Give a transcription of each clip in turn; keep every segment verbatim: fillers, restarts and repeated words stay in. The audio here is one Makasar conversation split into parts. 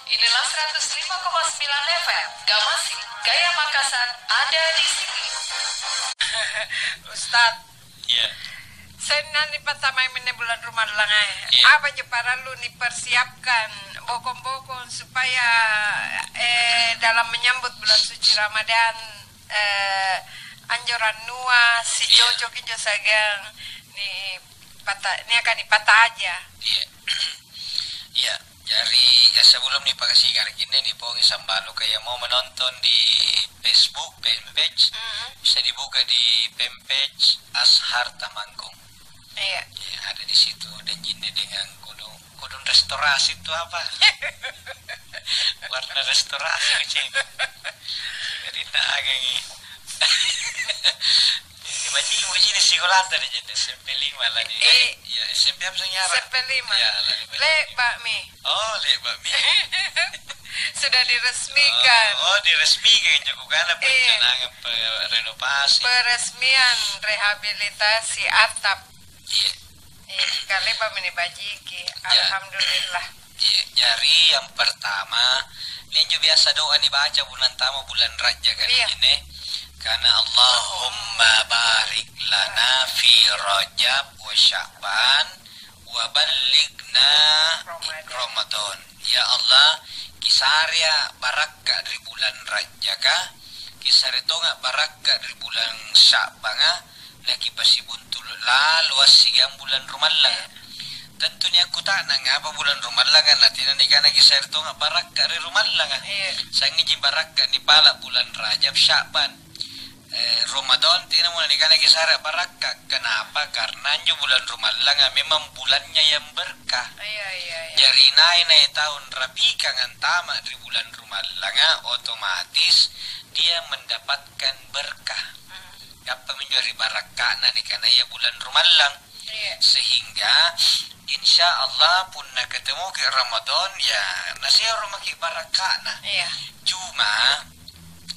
Inilah seratus lima koma sembilan F M, Gamasi, Gaya Makassar, ada di sini. Ustaz, iya. Senna nipattamai minne bulan Ramallangae. Iya. Apa je parallu nipersiapkan bokong-bokong supaya, eh, dalam menyambut bulan suci Ramadan, eh, anjo rannua, iya, sicocoki injo siagang nipata-, niaka nipataja. Iya. Iya. Jari, ya, sebelum nipakasingara' kinne, nipaungi sambaluka yang mau menonton di Facebook fanpage, mm-mm, bisa dibuka di fanpage Azhar Tamanggung. Iya. Ya, ada di situ dan jinne dengan kodong, kodong restorasi itu apa? Warna restorasi kucing. Jadi, nagangi. Bajiki, bajiki di sikolata deh, jadi S M P lima lah nih. Eh, ya, S M P apa sih, Nyara? S M P lima. Ya, lah nih, bajiki. Le'ba'mi. Oh, le'ba'mi. Sudah diresmikan. Oh, oh, diresmikan juga karena, eh, pencanangan pe-, renovasi. Peresmian rehabilitasi atap. Iya. Eh, kale'ba'mi nibajiki. Ya. Alhamdulillah. Iya, jari yang pertama, ninjo biasa doa nibaca punna antama bulan Rajjaka, iya, ini, karena Allahumma barik lana fi Rajab wa Sya'ban wa ballighna Ramadan. Ramadan. Ya Allah, kisarea barakka ri bulan Rajjaka, kisare tonga barakka ri bulan Sya'banga, nakipasibuntulu lalo assigang bulan Rumallanga. Tentu nia' kuta'nang, apa bulan Rumallanga natena nikana kisare tonga barakka ri Rumallanga? Iya. Sangngiji barakka nipala' bulan Rajab, Sya'ban. Eh, Ramadan tenamo nanikana kisare barakka. Kenapa? Karena anjo bulan Rumallanga memang bulannya yang berkah. Iya, iya, iya. Jari nai-nai taung rapikang antama ri bulan Rumallanga, otomatis dia mendapatkan berkah. Hmm. Gappami injo ri barakka'na nikanaya bulan Rumallang. Iya. Sehingga, insya Allah, punna ketemuki Ramadan, ya, nasero maki barakka'na. Iya. Cuma,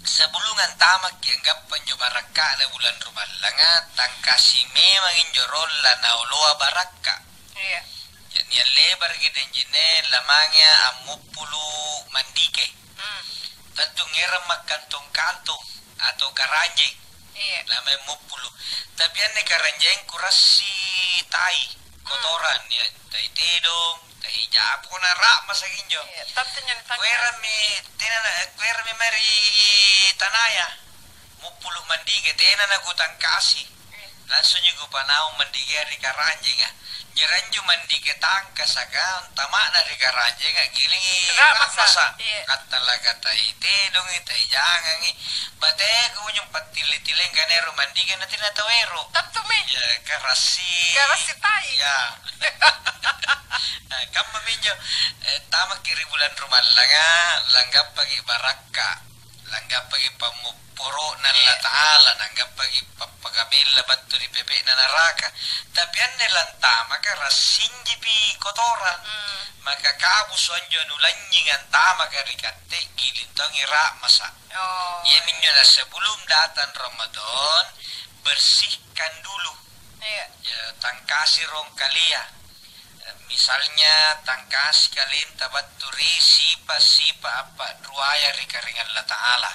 sebelum antamaki anggappa injo barakka'na bulan Rumallanga, tangkasi memang injo rolla naoloa barakka. Iya. Jadi, nia' lebaraki denjinne lamangea ammuppulu mandike. Hmm. Tantu ngerang makkantong-kantong atau karanjeng. Iya. Lamai muppulu. Tapi anne karanjeng kurassi tai, hmm, kotoran, ya, tai tedong, tai japu, na ra'masaki injo. Iya, tantu nyani tantu. Kuerammi, tena na, kuerammi mae ri tanaya. Muppulu mandike, tena nakutangkasi. Iya. Langsungji kupanaung mandikea ri karanjenga. Jari anjo mandike tangkasaka, antama'na ri karanjenga, gilingi ra'masa. Ra'masa. Iya. Kattallaka tai tedongi, tai jangangi. Bateko kunjo pattille-tilleng kanero mandike na tena tau ero. Tettumi. Ya, karassi. Karassi tai. Ya. Eh, kammaminjo, eh, tamaki ri bulan Rumallanga, langgappaki barakka. Langgappaki pammupporo'na, iya, Allata'ala, nanggappaki pappakabella battu ri pepe'na naraka. Tapi anne lantamaka rassinjipi kotorang. Hmm. Maka kabusu anjo nulanynying antamaka ri katte, giling tongi ra'masa. Oh. Iaminjo na sebelum datang Ramadan, bersihkan dulu. Iya. Ya, tangkasi rongkalia. Misalnya, tangkasi kalenta battu ri sipa'-sipa' appa'ruaya ri Karaeng Allata'ala.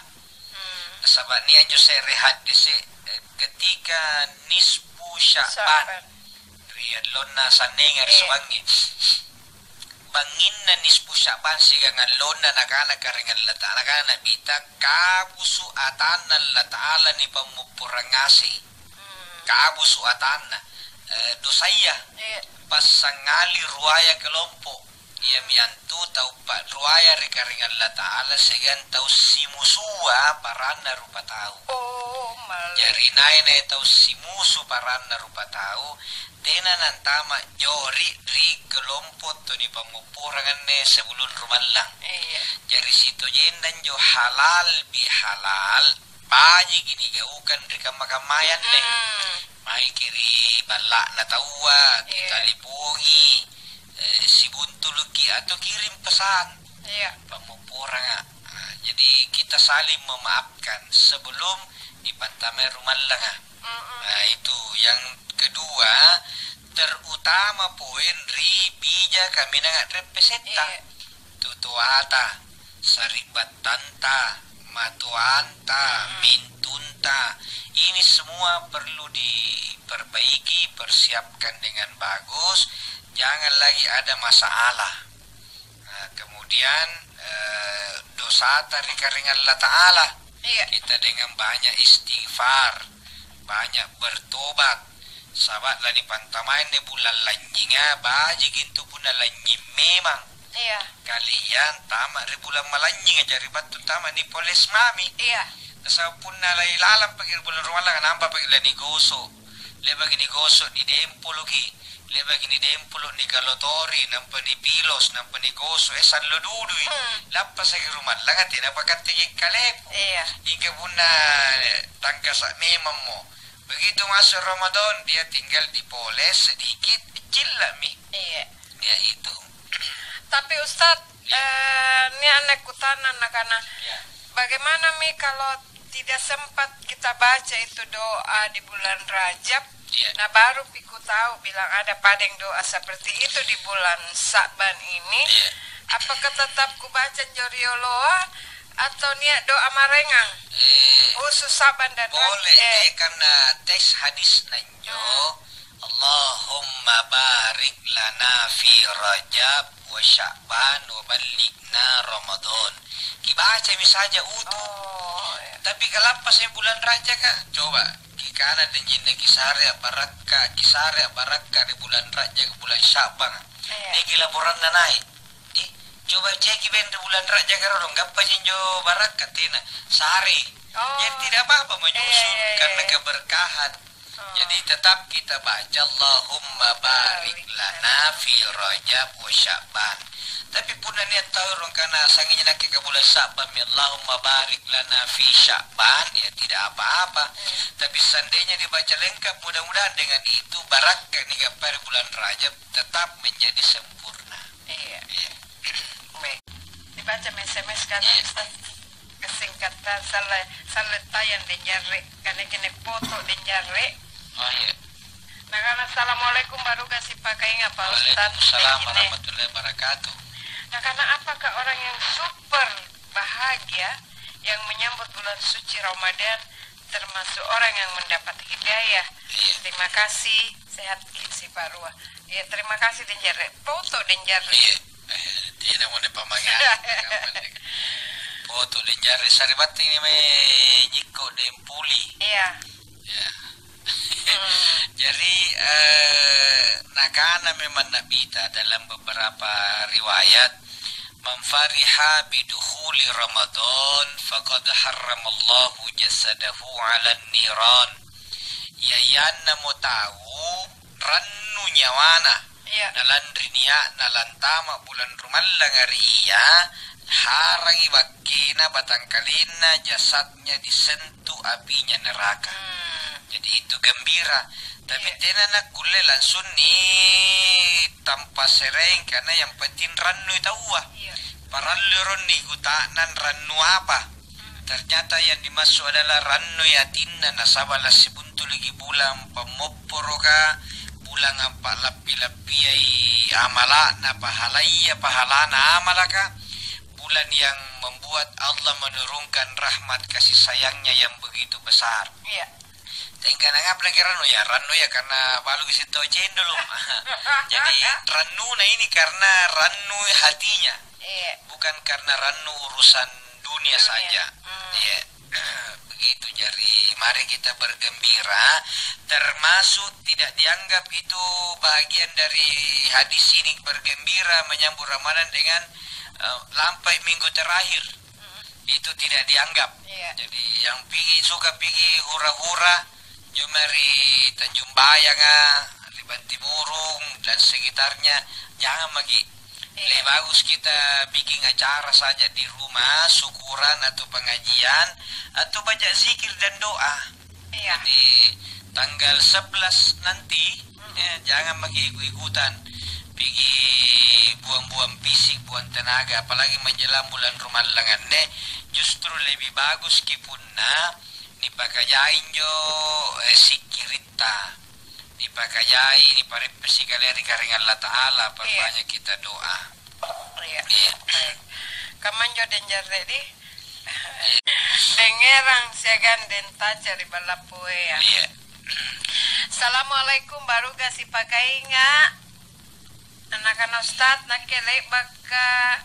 Hmm. Nasaba' nia' anjo se're haddese', eh, ketika nisfu Sya'ban, Sya'ban, ri allonna sannenga ri, iya, subangngi. Bangnginna nisfu Sya'ban siagang allonna nakana Karaeng Allata'ala, nakana Nabita, kabusu' atanna Allata'ala nipammopporang ngaseng. Hmm. Kabusu' atanna, eh, dosaya, iya, passangali ruaya kelompo'. Iami antu tau pa'ruaya ri Karaeng Allata'ala siagang tau simusua paranna rupatau. Oh, male. Jari nai-nai tau simusu paranna rupatau, tena nantama' jori' ri kelompo' tunipammopporang anne sebelum rumallang. Iya. Jari sitojennanjo halal bihalal, bajiki nigaukang ri kamma-kammaya anne. Mm-mm. Maeki ri balla'na taua, iya, kitalipongi, eh, sibuntuluki atau kirim pesan. Iya. Pammopporanga. Ah, jadi kita saling memaafkan sebelum dipattamai rumallanga. Mm-mm. Nah, itu yang kedua, terutama poin ri bija kaminang a'reppesetta. Iya. tutoata, sari'battanta, matoanta, mintunta. Ini semua perlu diperbaiki, persiapkan dengan bagus, jangan lagi ada masalah. Nah, kemudian, eh, dosata ri Karaeng Allata'ala. Iya. Kita dengan banyak istighfar, banyak bertobat. Saba' lanipantamai anne bulang lanynyinga, baji'ki antu punna lanynying memang. Iya. Kaliang tama ri bulang malanynyinga, jari battu tama nipoles mami. Iya. Nasaba' punna lai lalang paki ri bulang rumallang, nampa paki lanigoso'. Le'baki nigoso' nidempoloki, le'baki nidempolo nikalotori, nampa nipilos, nampa nigoso', eh, sallo dudui. Hmm. Lappasaki rumallanga, tenapa katte jekkaleku. Iya. Mingka punna, eh, tangkasa' memammo. Begitu masuk Ramadan, dia tinggal dipoles sedikit, cilla'mi. Iya. Ya itu. Tapi Ustaz, iya, eh, nia' anne kutana nakana, iya, bagaimana mi kalau tidak sempat kita baca itu doa di bulan Rajab, iya, nah baru pi kutau bilang ada padeng doa seperti itu di bulan Sa'ban ini, iya, apakah tetap kubaca anjo rioloa atau nia' doa maraengang, eh, khusus Sa'ban dan Rajab? Boleh, eh, karena teks hadis nanjo, hmm. Allahumma barik lana fi Rajab wa Sya'ban wa ballighna Ramadan. Kibacami saja utuh. Oh, iya. Tapi kalappasai bulan Rajaka, coba kikana denjinna kisare a'barakka, kisare a'barakka ri bulan Rajaka, bulan Sya'ban. Iya. Niki laporanna nai'. Ih, coba ceki beng ri bulan Rajaka rolo, gappaji anjo barakka tena. Sare. Oh. Jadi tidak apa-apa menyusun, iya, iya, iya, karena keberkahan. Jadi tetap kita baca, "Allahumma barik lana fi Rajab wa Sya'ban." Tapi punna nia' tau rong kana sanginja nakke ka bulan Sya'ban mi, "Allahumma barik lana fi Sya'ban," ya tidak apa-apa. Tapi seandainya dibaca lengkap, mudah-mudahan dengan itu barakka' nigappari bulan Rajab tetap menjadi sempurna. Iya. Iya. Baik. Dibaca S M S kan, iya, Ustaz? Kesingkatan, salle, salle tayang deng jarre. Kane kene foto deng jarre. Oh, iya. Nakana, "Assalamualaikum, baruga sipakainga, Pak Ustaz." Waalaikumsalam warahmatullahi wabarakatuh. Nakana, "Apakah orang yang super bahagia yang menyambut bulan suci Ramadan termasuk orang yang mendapat hidayah?" Iya. Terima kasih, sehat ki siparua. Iya, terima kasih, deng jarre. Foto, deng jarre. Iya. Eh, tena mo ne pamangea. Foto deng jarre sari'battangi mae jikko deng puli. Iya. Ya. Hmm. Jadi, eh, nakana memang Nabita dalam beberapa riwayat, "Man fariha bidukhuli Ramadan, faqad harramallahu jasadahu 'alan niran." Iya, iannamo tau rannu nyawana, iya, nalanri nia'na lantama' bulan rumallanga ri ia, harangi bakkena batangkalenna jasadnya disentuh apinya neraka. Hmm. Jadi itu gembira. Tapi, iya, tena nakkulle langsung ni tampa sereng, karena yang penting rannui taua. Iya. Parallu ronni guta'nang rannu apa? Ternyata yang dimaksud adalah rannui atinna, nasaba' lassibuntuliki bulang pammopporoka, bulang ampa'lappi-lappiai amala'na, pahalaya, pahalana amalaka, bulan yang membuat Allah menurunkan rahmat kasih sayang-Nya yang begitu besar. Iya. Tengka nangapa lagi rannu? Ya, rannu ya karena baluki sittau cendolo. Jadi, rannuna ini karena rannu hatinya. Iya. Bukan karena rannu urusan dunia, dunia, saja. Hmm. Iya. Begitu. Jadi, mari kita bergembira. Termasuk tidak dianggap itu bagian dari hadis ini, bergembira menyambut Ramadan dengan, eh, lampai minggu terakhir. Hmm. Itu tidak dianggap. Iya. Jadi, yang pigi, suka pigi hura-hura, jumari Tanjung Bayanga, ri Bantimurung dan sekitarnya, jangan maki. Iya. Lebih bagus kita bikin acara saja di rumah, syukuran atau pengajian, atau baca zikir dan doa. Iya. Di tanggal sebelas nanti, mm-mm, eh, jangan maki ikut-ikutan. Pigi buang-buang fisik, buang tenaga, apalagi menjelang bulan Rumallanganne, justru lebih bagus ki punna nipakajai injo, eh, sikkiritta. Nipakajai, nipareppesi kalea ri Karaeng Allata'ala, iya, perbanyak kita doa. Iya. Iya. Kammanjo deng jarre di. Iya. Dengerang siagang deng taca ri ballappoea. Iya. Assalamualaikum, baruga sipakainga. Nakana Ustaz, nakke le'baka,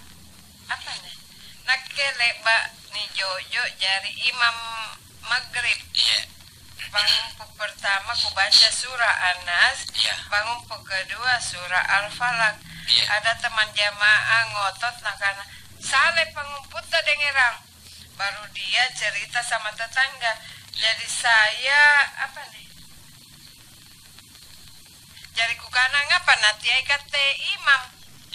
apa nih? Nakke le'ba nijo'jo jari imam maghrib. Iya. Pangumpu pertama kubaca surah An-Nas, iya, pangumpu kedua surah Al-Falaq. Iya. Ada teman jamaah ngotot nakana, "Sale pangumputta dengerang." Baru dia cerita sama tetangga. Jadi saya, apa nih? Jari kukana, "Ngapa natiai katte imam?"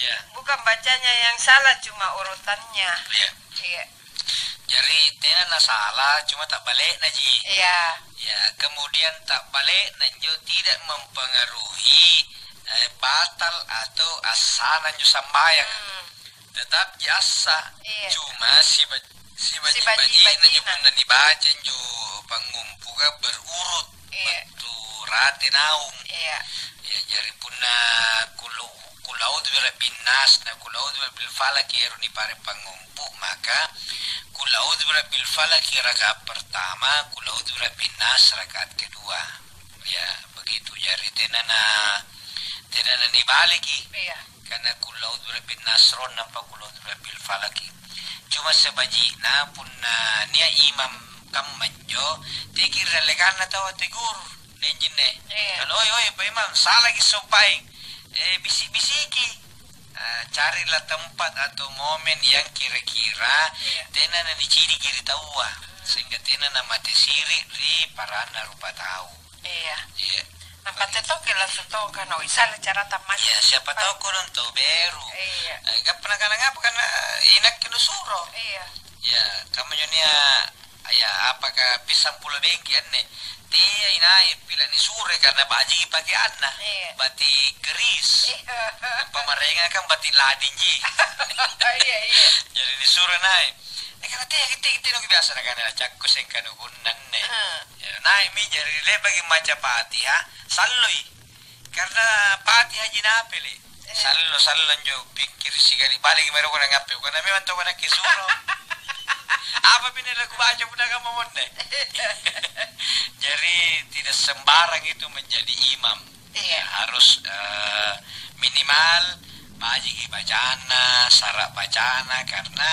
Iya. Bukan bacanya yang salah, cuma urutannya. Iya. Iya. Jari tena nasala, cuma tabbale'na ji. Iya. Ya, kemudian tabbale'na injo tidak mempengaruhi, eh, batal atau assana injo sambayang. Hmm. Tetap ji assa. Iya. Cuma siba-, sibaji-baji'na injo. Sibaji-baji'na. Punna nibaca injo pangngumpuka berurut. Iya. Battu rate naung. Iya. Ya, jari punna kulu-, Qul a'udzu birabbin nas na Qul a'udzu birabbil falaq ero' nipare' pangngumpu, maka Qul a'udzu birabbil falaq rakaat pertama, Qul a'udzu birabbin nas rakaat kedua. Ya, begitu. Jari tena na, tena na nibaleki. Iya. Karena Qul a'udzu birabbin nas ro nampa Qul a'udzu birabbil falaq. Cuma sebaji'na punna nia' imam kammanjo, teki ri dallekanna tau tegur. Nenjinne. Iya. Kan, "Oi, oi, Pak Imam, salaki sombaing." Eh, bisi-bisiki. Ah, carilah tempat atau momen yang kira-kira, iya, tena nanicini'ki ri taua, hmm, sehingga tena namate siri' ri paranna rupa tau. Iya. Iya. Nampa te tokki langsung tongkana, "Oi, sala carata mani." Iya, siapa tahu kodong tau beru. Iya. Eh, gappa nakana ngapa? Karena inakke nusuro. Iya. Ya, kammanjo nia', ya, apaka pissang pulo bengki anne? Teai nai' pila nisuroi karena bajiki pakeanna. Iya. Batik keris. Iya. Pamaraenga kan batik ladingji. Iya, iya. Jadi nisuroi nai'. Nakana, "Teaki, teaki, teaki biasa," nakana, "Cakku sengkanukunna anne." Hmm. Ya, nai'mi jari le'baki maca Fatihah, salloi. Karena Fatihahji napele'. Eh. Sallo-sallo anjo pikkiri' sikali, baliki mae roko nangappe. Bukanna memang tau nakke suro. Apa pine lakubaca punna kamma monne? Jari, tidak sembarang itu menjadi imam. Iya. Ya, harus, eh, minimal bajiki bacana, sara' bacana, karena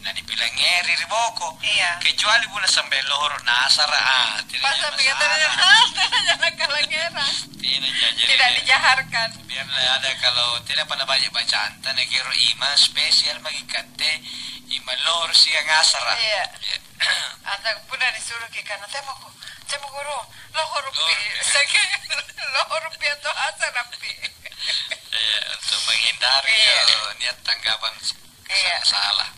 nanipilangngeri ri boko. Iya. Kecuali punna sambayang lohoro' nasara', ah, tena. Pas jadi sampai kata masalah. Dia, tena jadi kalangera. Tena jadi. Tidak dijaharkan. Biarlah ada, kalau tena pada baca bacanta, nakero imang spesial maki katte, imang lohoro' siagang asara'. Iya. Iya. Atau punna disuruh ke kana, "Temo ko, temo guru, lohoro'pi." Lohoro'pi. Sake, lohoro'pi atau asara'pi. Iya, untuk menghindari, iya, kalau niat tanggapan Iya. Sa-, salah.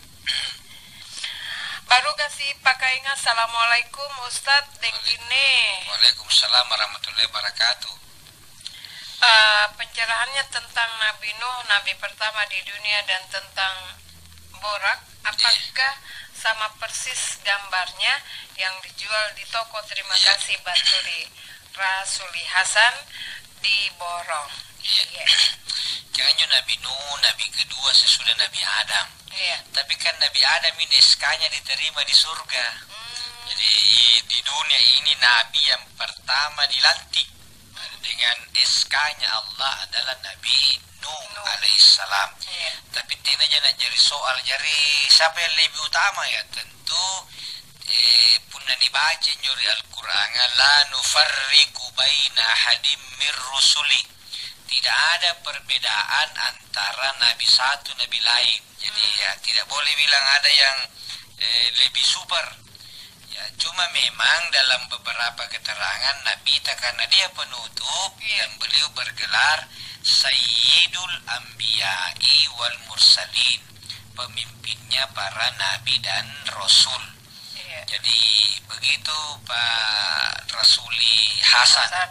Baru kasi pakainga, "Assalamualaikum, Ustadz, deng Waalaikum-, jinne." Waalaikumsalam warahmatullahi wabarakatuh. Eh, pencerahannya tentang Nabi Nuh, nabi pertama di dunia, dan tentang Borak, iya, apakah sama persis gambarnya yang dijual di toko? Terima kasih, Baturi Rasuli Hasan di Borong. Iya. Iya. Kan injo Nabi Nuh, nabi kedua sesudah Nabi Adam. Iya. Tapi kan Nabi Adam ini S K-nya diterima di surga. Hmm. Jadi, di dunia ini nabi yang pertama dilantik dengan S K-nya Allah adalah Nabi Nuh, Nuh, alaihissalam. Iya. Tapi tenaja na'jari soal, jari siapa yang lebih utama ya? Tentu, eh, punna nibaca injo ri Al-Qur'anga, "La nufarriqu baina ahadim mir rusuli." Tidak ada perbedaan antara nabi satu, nabi lain. Jadi, hmm, ya, tidak boleh bilang ada yang, eh, lebih super. Ya, cuma memang dalam beberapa keterangan Nabi ta karena dia penutup, iya, dan beliau bergelar Sayyidul Anbiya'i wal Mursalin, pemimpinnya para nabi dan rasul. Iya. Jadi begitu, Pak Rasuli Hasan. Hasan.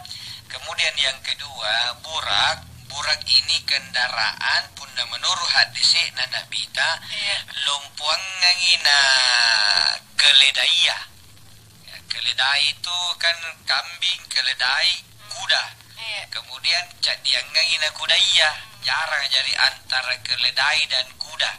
Kemudian yang kedua, Burak. Burak ini kendaraan punna menurut haddese'na Nabita, iya, lompoangangi na keledaia. Ya, keledai itu kan kambing, keledai, hmm, kuda. Iya. Kemudian caddiangangi na kudaya. Hmm. Jarang jadi antara keledai dan kuda.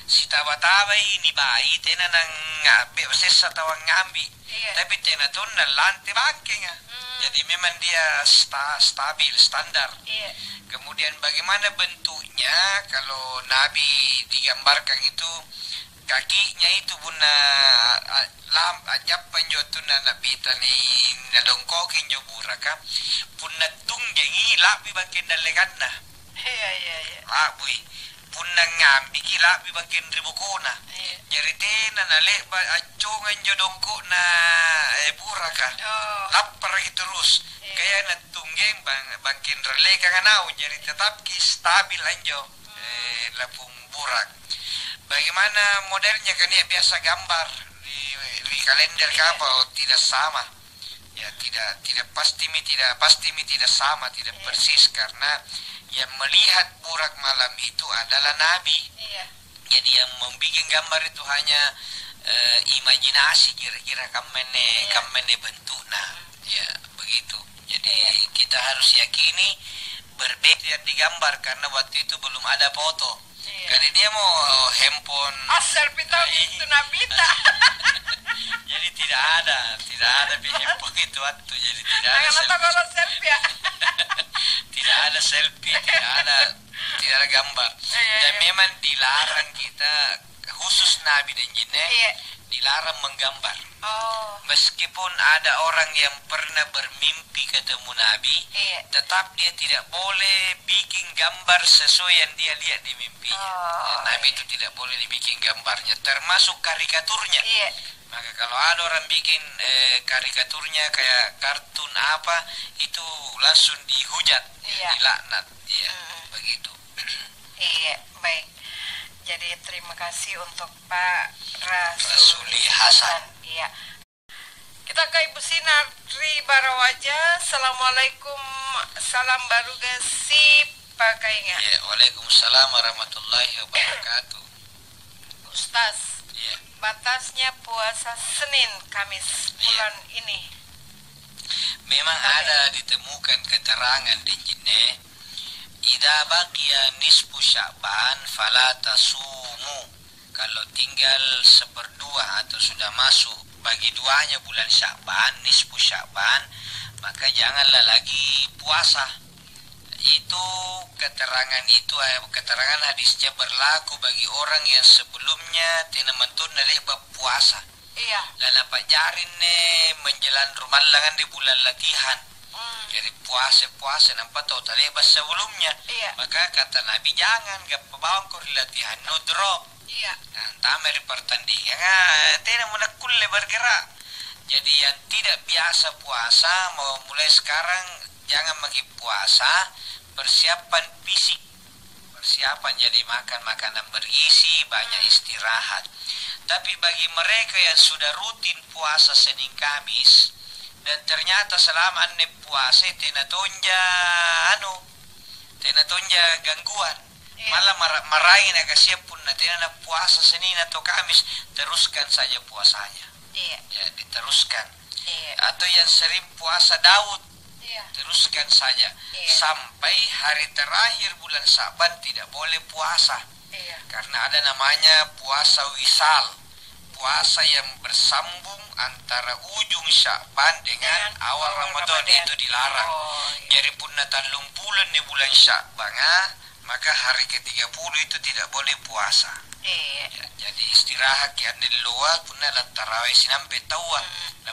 Sitaba-tabai nibai tena nangngabbe sessa tawang ngambi. Iya. Tapi tena tonna lante bangkenga. Hmm. Jadi memang dia sta-, stabil, standar. Iya. Kemudian bagaimana bentuknya, kalau Nabi digambarkan itu, kakinya itu punna a-, lam-, a'jappa injo wattunna Nabi tani nadongkoki injo buraka, punna tunggengi la'bi bangkeng dallekanna. Iya, iya, iya. La'bui. Punna ngambiki la'bi bangkeng ri bokona. Iya. Jari tena nale'ba' acconga injo dongko'na, eh, buraka. Oh. Lapparaki terus. Iya. Kaya nattunggeng bang-, bangkeng rallekanga naung, jari tetapki stabil anjo, eh, lapung burak. Bagaimana modelnya kan dia biasa gambar di, di kalender. Iya. Kapang tidak sama. Ya, tidak, tidak pasti mi, tidak pasti mi, tidak sama, tidak, iya, persis, karena yang melihat burak malam itu adalah Nabi. Iya. Jadi yang membikin gambar itu hanya, eh, imajinasi kira-kira kammene, iya, kammene bentukna. Hmm. Ya, begitu. Jadi, iya, kita harus yakini berbeda yang digambar karena waktu itu belum ada foto. Iya. Kali dia mau handphone. Ah, selfie tau. Ai. Itu Nabita. Jadi tidak ada, tidak ada pi handphone itu waktu. Jadi tidak ada. Jangan nonton selfie. Kalau selfie ya. Tidak ada selfie, tidak ada, tidak ada gambar. Iya, iya. Dan memang dilarang kita, khusus Nabi dan jinnya, iya, dilarang menggambar. Oh. Meskipun ada orang yang pernah bermimpi ketemu Nabi, iya, tetap dia tidak boleh bikin gambar sesuai yang dia lihat di mimpinya. Oh, ya, Nabi, iya, itu tidak boleh dibikin gambarnya, termasuk karikaturnya. Iya. Maka kalau ada orang bikin, eh, karikaturnya kayak kartun apa, itu langsung dihujat, iya, dilaknat. Iya, mm-mm, begitu. Iya, baik. Jadi, terima kasih untuk Pak Rasuli, Rasuli Hasan. Hasan. Iya. Kita ke Ibu Sinar ri Barawaja. Assalamualaikum, salam baruga sipakainga. Iya, waalaikumsalam warahmatullahi wabarakatuh. Ustaz, iya, batasnya puasa Senin, Kamis, iya, bulan ini. Memang, oke, ada ditemukan keterangan di jinne, "Idza baqiya nisfu Sya'ban fala tasumu." Kalau tinggal seperdua atau sudah masuk bagi duanya bulan Sya'ban, nisfu Sya'ban, maka janganlah lagi puasa. Itu keterangan itu, eh, keterangan hadisnya berlaku bagi orang yang sebelumnya tena mentonna le'ba' puasa. Iya. Lalapa'jarinne menjelang rumallangang di bulan latihan. Hmm. Jadi puasa-puasa nampa tau tale'ba' sebelumnya. Iya. Maka kata Nabi, "Jangan, gappa bawangko ri latihannu, drop." Iya. Nah, antama ri pertandingan, ah, tena mo nakkulle bergerak. Jadi yang tidak biasa puasa, mau mulai sekarang jangan maki puasa, persiapan fisik. Persiapan jadi makan makanan bergizi, banyak istirahat. Tapi bagi mereka yang sudah rutin puasa Senin Kamis, dan ternyata selama anne puasa tena tonja anu, tena tonja gangguan. Iya. Malah mara-, maraeng nakasia punna tena napuasa Senin atau Kamis, teruskan saja puasanya. Iya. Ya, diteruskan. Iya. Atau yang sering puasa Daud, iya, teruskan saja. Iya. Sampai hari terakhir bulan Sa'ban tidak boleh puasa. Iya. Karena ada namanya puasa wisal. Puasa yang bersambung antara ujung Sya'ban dengan, dengan awal, awal Ramadan, Ramadan. Itu dilarang. Oh, iya. Jadi punna tallumpulo ni bulan Sya'ban, ah, maka hari ketiga puluh itu tidak boleh puasa. Iya. Ya, jadi istirahatki anne alloa, punna lattarawe sinampe taua, hmm,